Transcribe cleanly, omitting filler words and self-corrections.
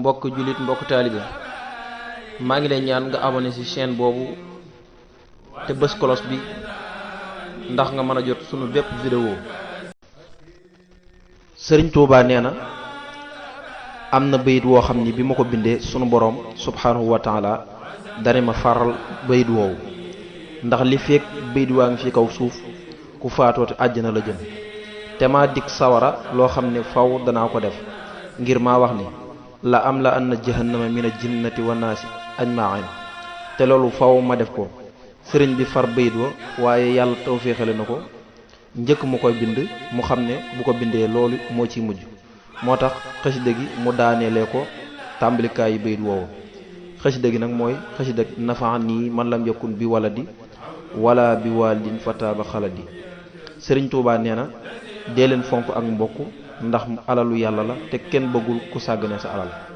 mbokk julit mbokk taalibe maa ngi lay ñaan nga abonné ci chaîne boobu te bës cloche bi ndax nga mën a jot sunu bépp vidéo. Sëriñ Tuubaa nee na am na bayit woo xam ni bi ma ko bindee sunu boroom subhanahu wa taala dane ma faral bayit woowu ndax li fekk bayit waa ngi fi kaw suuf ku faatoote àjjana la jëm te maa dig sawara loo xam ne faw danaa ko def ngir maa wax ni la am la anna jahannama mina jinnati wa naasi ajmain te loolu faw ma def ko. sëriñ bi far bayit wa waaye yàlla tawféexale na ko njëkk mu koy bind mu xam ne bu ko bindee loolu moo ciy mujj moo tax xasida gi mu daaneelee ko tàmbalikaayu bayit woowu. xasida gi nag mooy xasida nafaan nii man lam yakun bi waladi wala bi walidin fataaba xaladi. sëriñ Tuubaa nee na dee leen fonk ak mbokk ndax alalu yàlla la te kenn bëggul ku sàggane sa alal.